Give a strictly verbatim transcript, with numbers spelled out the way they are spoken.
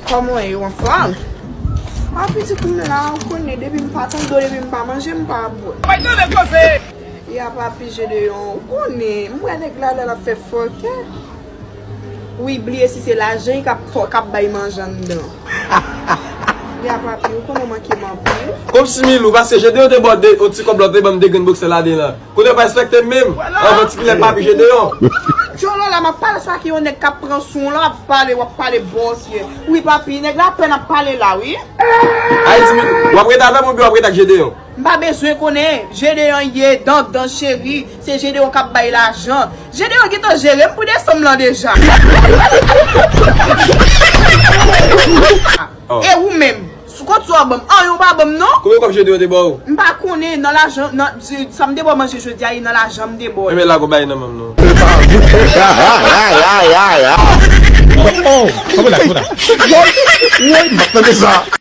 Kòman w ye, ou anfòm? A, pitit mwen la, ou konnen, depi m pa tande w, depi m pa manje, m pa bwè. Mwen tande koze! Ya papi Jedeyon, ou konnen, m wè nèg la lè l ap fè fòkè. Wi, bliye si se lajan k ap fò, k ap bay manje anndan. Ya papi, ou konnen w manke m anpil. Kòmsi Milou, paske Jedeyon te ba w de, yon ti kòb la, te ban m de grenn boksè ladan la. Kounye a w pa respekte m menm. Anvan ti kilè papi Jedeyon. Jolo la, m ap pale sa ki yon nèg k ap pran sou w la, w ap pale, w ap pale bòkyè. Wi, papi, nèg la apèn ap pale la, wi. Ay, di m, w ap ret avè m oubyen w ap ret ak Jedeyon? M pa bezwen konnen. Jedeyon ye, dandan cheri. Se Jedeyon k ap bay lajan. Jedeyon gentan jere m pou desanm lan deja. E ou menm? Sou kont sa w ap ban m? Anyen w pa ban m non. Konbyen kòb Jedeyon te ba w? M pa konnen, nan lajan, nan, sa m te ba w manje jodi a, e nan lajan m te ba w. Enben, lage w bay nan men m non. Oh, oh, kòman la, kòman la? Woy, woy, m ap tande sa.